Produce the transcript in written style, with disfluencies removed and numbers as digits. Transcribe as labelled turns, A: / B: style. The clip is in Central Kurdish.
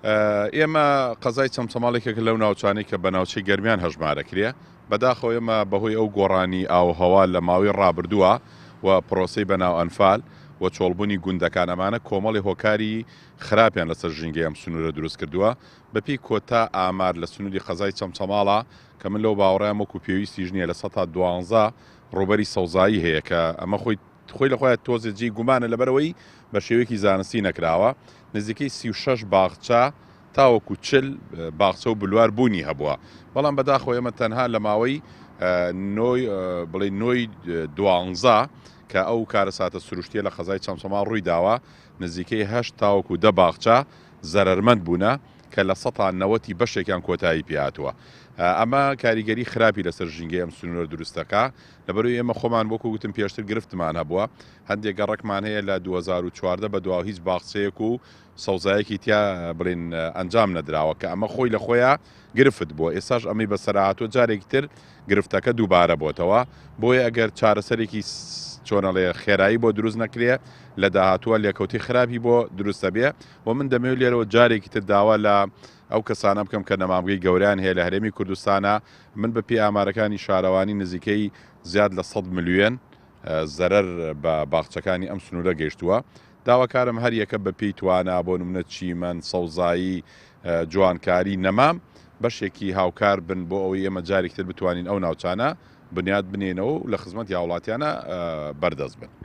A: ئێمە قەزای چەمچەماڵ یەکێکە لەو ناوچانەی کە بە ناوچەی گەرمیان هەژمارەکرێ، بەداخەوە ئێمە بەهۆی ئەو گۆڕانی ئاووهەوا لە ماوەی ڕابردووە و پرۆسەی بەناو ئەنفال و چۆڵبوونی گوندەکان ئەمانە کۆمەڵی هۆکاری خراپیان لەسەر ژینگەی ئەم سنوورە دروست کردووە. بەپێی کۆتا ئامار لە سنووری قەزای چەمچەماڵە کە من لەو باوەڕام وەکو پێویستیش نییە 12% ڕووبەری سەوزایی هەیە کە ئەمە خۆی خۆی لە خۆیان تۆزێ جێی گومانە لەبەرئەوەی بە شێوەیەکی زانستی نەکراوە، نزیکەی 36 باخچە تاوەکو 40 باخچە و بلوار بوونی هەبووە، بەڵام بەداخەوە ئێمە تەنها لە ماوەی نۆی بڵێ نۆی دوانزە کە ئەو کارەساتە سروشتیە لە قەزای چەمچەماڵ ڕووی داوە نزیکەی هەشت تاوەکو 10 باخچە زەرەرمەند بوونە کە 90%ی بەشێکیان کۆتایی پێهاتووە. ئەمە کاریگەری خراپی لەسەر ژینگەی ئەم سنوورە دروست دەکا. لەبەرئەوەی ئێمە خۆمان وەکو گوتم پێشتر گرفتمان هەبووە، هەندێک گەڕەکمان هەیە لە 2014 بەدواوە هیچ باخچەیەک و سەوزایەکی تیا بڵێن ئەنجام نەدراوە کە ئەمە خۆی لە خۆیا گرفت بووە، ئێستاش ئەمەی بەسەرا هاتووە جارێکی تر گرفتەکە دووبارە بۆتەوە، بۆیە ئەگەر چارەسەرێکی چۆنەڵێ خێرایی بۆ دروست نەکرێ لە داهاتووە لێکەوتەی خراپی بۆ دروست دەبێ و من دەمەوێت لێرەوە جارێکی تر داوا لە ئەو کەسانە بکەم کە نەمامگەی گەورەیان هەیە لە هەرێمی کوردستانا، من بە پێی ئامارەکانی شارەوانی نزیکەی زیاد لە 100 ملیۆن زەرەر بە باخچەکانی ئەم سنوورە گەیشتووە. داواکارم هەر یەکە بە پێی توانا بۆ نمونە چیمەن، سەوزایی، جوانکاری، نەمام بەشێکی هاوکار بن بۆ ئەوەی ئێمە جارێکی تر بتوانین ئەو ناوچانە بنیات بنێینەوە و لە خزمەتی هاوڵاتیانە بەردەست بن.